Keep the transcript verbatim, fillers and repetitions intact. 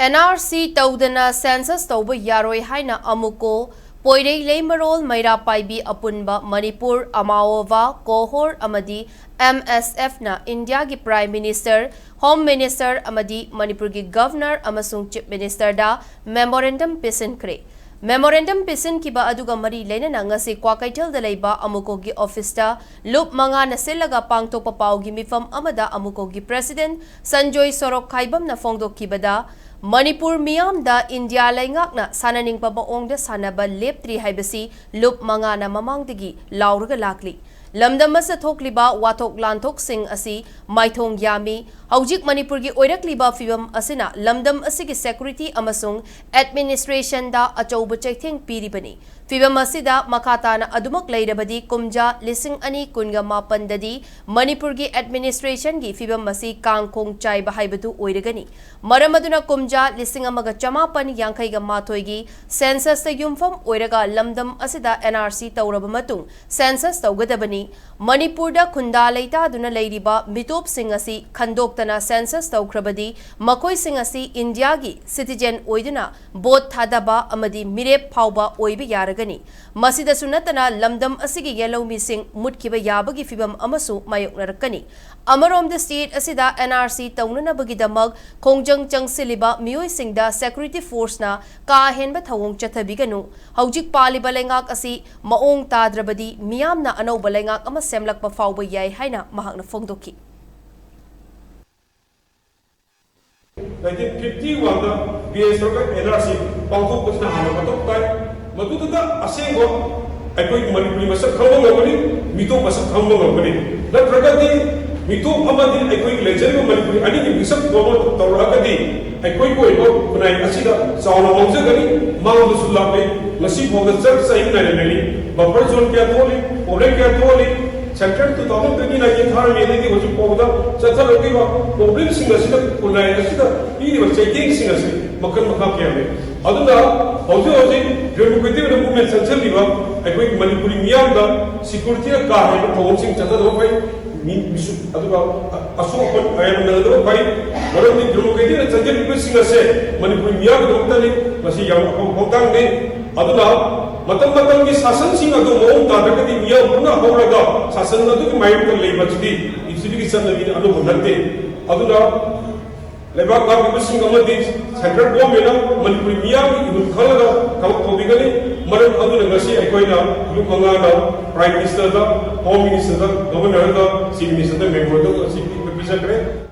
And R ꯁꯤ ꯇꯧꯗꯅ census ꯇꯧꯕ ꯌꯥꯔꯣꯏ ꯍꯥꯏꯅ ꯑꯃꯨꯛꯀꯣ ꯄꯣꯏꯔꯩ ꯂꯩꯃꯔꯣꯜ ꯃꯩꯔꯥ ꯄꯥꯏꯕꯤ ꯑꯄꯨꯟꯕ ꯃꯅꯤꯄꯨꯔ ꯑꯃꯥꯑꯣꯕ ꯀꯣꯍꯣꯔ ꯑꯃꯗꯤ ꯑꯦꯝ ꯑꯦꯁ ꯑꯦꯐꯅ ꯏꯟꯗꯤꯌꯥꯒꯤ ꯄ꯭ꯔꯥꯏꯝ ꯃꯤꯅꯤꯁꯇꯔ, ꯍꯣꯝ ꯃꯤꯅꯤꯁꯇꯔ ꯑꯃꯗꯤ ꯃꯅꯤꯄꯨꯔꯒꯤ ꯒꯚꯔꯅꯔ ꯑꯃꯁꯨꯡ ꯆꯤꯐ ꯃꯤꯅꯤꯁꯇꯔꯗ ꯃꯦꯃꯣꯔꯦꯟꯗꯝ ꯄꯤꯁꯤꯟꯈ꯭ꯔꯦ꯫ ꯃꯦꯃꯣꯔꯦꯟꯗꯝ ꯄꯤꯁꯤꯟꯈꯤꯕ ꯑꯗꯨꯒ ꯃꯔꯤ ꯂꯩꯅꯅ ꯉꯁꯤ ꯀ꯭ꯋꯥꯀꯩꯊꯦꯜꯗ ꯂꯩꯕ ꯑꯃꯨꯀꯣꯒꯤ ꯑꯣꯐꯤꯁꯇ ꯂꯨꯞ ꯃꯉꯥꯅ ꯁꯤꯜꯂꯒ ꯄꯥꯡꯊꯣꯛꯄ ꯄꯥꯎꯒꯤ ꯃꯤꯐꯝ ꯑꯃꯗ ꯑꯃꯨꯀꯣꯒꯤ ꯄ꯭ꯔꯁꯤꯗꯦꯟꯠ ꯁꯟꯖꯣꯏ ꯁꯣꯔꯣꯛꯈꯥꯏꯕꯝꯅ ꯐꯣꯡꯗꯣꯛꯈꯤꯕꯗ, ꯃꯅꯤꯄꯨꯔ ꯃꯤꯌꯥꯝꯗ ꯏꯟꯗꯤꯌꯥ ꯂꯩꯉꯥꯛꯅ ꯁꯥꯟꯅꯅꯤꯡꯕ ꯃꯑꯣꯡꯗ ꯁꯥꯟꯅꯕ ꯂꯦꯞꯇ꯭ꯔꯤ ꯍꯥꯏꯕꯁꯤ ꯂꯨꯞ ꯃꯉꯥꯅ ꯃꯃꯥꯡꯗꯒꯤ ꯂꯥꯎꯔꯒ ꯂꯥꯛꯂꯤ꯫ ꯂꯝꯗꯝ ꯑꯁꯤꯗ ꯊꯣꯛꯂꯤꯕ ꯋꯥꯊꯣꯛ ꯂꯥꯟꯊꯣꯛꯁꯤꯡ ꯑꯁꯤ ꯃꯥꯏꯊꯣꯡ ꯌꯥꯝꯃꯤ꯫ ꯍꯧꯖꯤꯛ ꯃꯅꯤꯄꯨꯔꯒꯤ ꯑꯣꯏꯔꯛꯂꯤꯕ ꯐꯤꯕꯝ ꯑꯁꯤꯅ ꯂꯝꯗꯝ ꯑꯁꯤꯒꯤ ꯁꯦꯀ꯭ꯌꯨꯔꯤꯇꯤ ꯑꯃꯁꯨꯡ ꯑꯦꯗꯃꯤꯅꯤꯁꯇ꯭ꯔꯦꯁꯟꯗ ꯑꯆꯧꯕ ꯆꯩꯊꯦꯡ ꯄꯤꯔꯤꯕꯅꯤ꯫ ꯐꯤꯕꯝ ꯑꯁꯤꯗ ꯃꯈꯥ ꯇꯥꯅ ꯑꯗꯨꯃꯛ ꯂꯩꯔꯕꯗꯤ ꯀꯨꯝꯖꯥ ꯂꯤꯁꯤꯡ ꯑꯅꯤ ꯀꯨꯟꯒ ꯃꯥꯄꯟꯗꯗꯤ ꯃꯅꯤꯄꯨꯔꯒꯤ ꯑꯦꯗꯃꯤꯅꯤꯁꯇ꯭ꯔꯦꯁꯟꯒꯤ ꯐꯤꯕꯝ ꯑꯁꯤ ꯀꯥꯡꯈꯣꯡ ꯆꯥꯏꯕ ꯍꯥꯏꯕꯗꯨ ꯑꯣꯏꯔꯒꯅꯤ꯫ ꯃꯔꯝ ꯑꯗꯨꯅ ꯀꯨꯝꯖꯥ ꯂꯤꯁꯤꯡ ꯑꯃꯒ ꯆꯃꯥꯄꯟ ꯌꯥꯡꯈꯩꯒ ꯃꯥꯊꯣꯏꯒꯤ ꯁꯦꯟꯁꯁꯇ ꯌꯨꯝꯐꯝ ꯑꯣꯏꯔꯒ ꯂꯝꯗꯝ ꯑꯁꯤꯗ ꯑꯦꯟ ꯑꯥꯔ ꯁꯤ ꯇꯧꯔꯕ ꯃꯇꯨꯡ ꯁꯦꯟꯁꯁ ꯇꯧꯒꯗꯕꯅꯤ꯫ ꯃꯅꯤꯄꯨꯔꯗ ꯈꯨꯟꯗꯥ ꯂꯩꯇꯥꯗꯨꯅ ꯂꯩꯔꯤꯕ ꯃꯤꯇꯣꯞꯁꯤꯡ ꯑꯁꯤ ꯈꯟꯗꯣꯛꯇꯅ ꯁꯦꯟꯁꯁ ꯇꯧꯈ꯭ꯔꯕꯗꯤ ꯃꯈꯣꯏꯁꯤꯡ ꯑꯁꯤ ꯏꯟꯗꯤꯌꯥꯒꯤ ꯁꯤꯇꯤꯖꯦꯟ ꯑꯣꯏꯗꯨꯅ ꯚꯣꯠ ꯊꯥꯗꯕ ꯑꯃꯗꯤ ꯃꯤꯔꯦꯞ ꯐꯥꯎꯕ ꯑꯣꯏꯕ ꯌꯥꯔꯒꯅꯤ꯫ ꯃꯁꯤꯗꯁꯨ ꯅꯠꯇꯅ ꯂꯝꯗꯝ ꯑꯁꯤꯒꯤ ꯌꯦꯜꯍꯧꯃꯤꯁꯤꯡ ꯃꯨꯠꯈꯤꯕ ꯌꯥꯕꯒꯤ ꯐꯤꯕꯝ ꯑꯃꯁꯨ ꯃꯥꯌꯣꯛꯅꯔꯛꯀꯅꯤ꯫ ꯑꯃꯔꯣꯝꯗ ꯁ꯭ꯇꯦꯠ ꯑꯁꯤꯗ ꯑꯦꯟ ꯑꯥꯔ ꯁꯤ ꯇꯧꯅꯅꯕꯒꯤꯗꯃꯛ ꯈꯣꯡꯖꯪ ꯆꯪꯁꯤꯜꯂꯤꯕ ꯃꯤꯑꯣꯏꯁꯤꯡꯗ ꯁꯦꯀ꯭ꯌꯨꯔꯤꯇꯤ ꯐꯣꯔꯁꯅ ꯀꯥ ꯍꯦꯟꯕ ꯊꯧꯑꯣꯡ ꯆꯠꯊꯕꯤꯒꯅꯨ꯫ ꯍꯧꯖꯤꯛ ꯄꯥꯜꯂꯤꯕ ꯂꯩꯉꯥꯛ ꯑꯁꯤ ꯃꯑꯣꯡ ꯇꯥꯗ꯭ꯔꯕꯗꯤ ꯃꯤꯌꯥꯝꯅ ꯑꯅꯧꯕ ꯂꯩꯉꯥꯛ ꯑꯃ ꯁꯦꯝꯂꯛꯄ ꯐꯥꯎꯕ ꯌꯥꯏ ꯍꯥꯏꯅ ꯃꯍꯥꯛꯅ ꯐꯣꯡꯗꯣꯛꯈꯤ꯫ ꯅꯥꯏꯟꯇꯤꯟ ꯐꯤꯐꯇꯤ ꯋꯥꯟꯗ ꯕꯤ ꯑꯦꯁ ꯑꯦꯐꯀ ꯑꯦꯟ ꯑꯥꯔ ꯁꯤ ꯄꯥꯡꯊꯣꯛꯄꯁꯤꯅ ꯍꯥꯟꯅ ꯃꯊꯧ ꯇꯥꯏ꯫ ꯃꯗꯨꯗꯨꯗ ꯑꯁꯦꯡꯕ ꯑꯩꯈꯣꯏꯒꯤ ꯃꯅꯤꯄꯨꯔꯤ ꯃꯁꯛ ꯈꯪꯕ ꯉꯝꯒꯅꯤ, ꯃꯤꯇꯣꯞ ꯃꯁꯛ ꯈꯪꯕ ꯉꯝꯒꯅꯤ꯫ ꯅꯠꯇ꯭ꯔꯒꯗꯤ ꯃꯤꯇꯣꯞ ꯑꯃꯗꯤ ꯑꯩꯈꯣꯏꯒꯤ ꯂꯩꯖꯔꯤꯕ ꯃꯅꯤꯄꯨꯔꯤ ꯑꯅꯤꯒꯤ ꯃꯤꯛꯁꯑꯞ ꯇꯧꯔ-, ꯇꯧꯔꯛꯑꯒꯗꯤ ꯑꯩꯈꯣꯏꯒꯤ ꯑꯣꯏꯕ ꯈꯨꯟꯅꯥꯏ ꯑꯁꯤꯗ ꯆꯥꯎꯅ ꯃꯥꯡꯖꯒꯅꯤ꯫ ꯃꯥꯡꯕꯁꯨ ꯂꯥꯛꯂꯦ꯫ ꯉꯁꯤ ꯐꯥꯎꯗ ꯆꯔ ꯆꯍꯤ ꯅꯥꯏꯅ ꯂꯩꯔꯤ꯫ ꯕꯐꯔ ꯖꯣꯟ ꯀꯌꯥ ꯊꯣꯛꯍꯜꯂꯤ, ꯄ꯭ꯔꯣꯕ꯭ꯂꯦꯝ ꯀꯌꯥ ꯊꯣꯛꯍꯜꯂꯤ꯫ Central two thousand twenty nineteen ꯊꯥꯔꯝꯃꯤꯗꯒꯤ ꯍꯧꯖꯤꯛ ꯐꯥꯎꯕꯗ ꯆꯠꯊꯔꯛꯂꯤꯕ ꯄ꯭ꯔꯣꯕ꯭ꯂꯦꯝꯁꯤꯡ ꯑꯁꯤꯗ ꯈꯨꯟꯅꯥꯏ ꯑꯁꯤꯗ ꯄꯤꯔꯤꯕ ꯆꯩꯊꯦꯡꯁꯤꯡ ꯑꯁꯤ ꯃꯈꯜ ꯃꯈꯥ ꯀꯌꯥ ꯂꯩ꯫ ꯑꯗꯨꯅ ꯍꯧꯖꯤꯛ ꯍꯧꯖꯤꯛ ꯗꯦꯃꯣꯀ꯭ꯔꯦꯇꯤꯛ ꯑꯣꯏꯅ ꯃꯨꯚꯃꯦꯟ ꯆꯪꯁꯤꯜꯂꯤꯕ ꯑꯩꯈꯣꯏꯒꯤ ꯃꯅꯤꯄꯨꯔꯤ ꯃꯤꯌꯥꯝꯗ ꯁꯦꯀ꯭ꯌꯨꯔꯤꯇꯤꯅ ꯀꯥ ꯍꯦꯟꯕ ꯊꯧꯑꯣꯡꯁꯤꯡ ꯆꯠꯊꯗꯕ ꯐꯩ꯫ ꯃꯤ-, ꯃꯤꯁꯨ-, ꯑꯗꯨꯒ ꯑ-, ꯑꯁꯣꯛ ꯑꯄꯟ ꯀꯌꯥ ꯅꯪꯒꯗꯕ ꯐꯩ꯫ ꯃꯔꯝꯗꯤ ꯗꯦꯃꯣꯀ꯭ꯔꯦꯇꯤꯛꯅ ꯆꯪꯁꯤꯜꯂꯤꯕꯁꯤꯡ ꯑꯁꯦ ꯃꯅꯤꯄꯨꯔꯤ ꯃꯤꯌꯥꯝꯒꯤꯗꯃꯛꯇꯅꯤ꯫ ꯃꯁꯤ ꯌꯥꯝ ꯑꯐꯕ ꯈꯣꯡꯊꯥꯡꯅꯤ꯫ ꯑꯗꯨꯅ ꯃꯇꯝ ꯃꯇꯝꯒꯤ ꯁꯥꯁꯟꯁꯤꯡ ꯑꯗꯨ ꯃꯑꯣꯡ ꯇꯥꯗ꯭ꯔꯒꯗꯤ ꯃꯤꯌꯥꯝ ꯄꯨꯟꯅ ꯍꯧꯔꯒ ꯁꯥꯁꯟ ꯑꯗꯨꯒꯤ ꯃꯥꯌꯣꯛꯇ ꯂꯩꯕꯁꯤꯗꯤ ꯄ꯭ꯔꯤꯊꯤꯕꯤꯒꯤ ꯆꯠꯅꯕꯤꯅꯤ, ꯑꯅꯧꯕ ꯅꯠꯇꯦ꯫ ꯑꯗꯨꯅ ꯂꯩꯕꯥꯛ ꯂꯥꯛꯂꯤꯕꯁꯤꯡ ꯑꯃꯗꯤ central government ꯅ ꯃꯅꯤꯄꯨꯔꯤ ꯃꯤꯌꯥꯝꯒꯤ ꯏꯍꯨꯜ ꯈꯜꯂꯒ ꯊꯕꯛ ꯇꯧꯕꯤꯒꯅꯤ꯫ ꯃꯔꯝ ꯑꯗꯨꯅ ꯉꯁꯤ ꯑꯩꯈꯣꯏꯅ ꯒ꯭ꯔꯨꯞ ꯃꯉꯥꯗ Prime Minister ꯗ, Home Minister ꯗ, Governor ꯗ, Chief Minister ꯗ, Memorandum ꯑꯁꯤ ꯄꯤꯖꯈ꯭ꯔꯦ꯫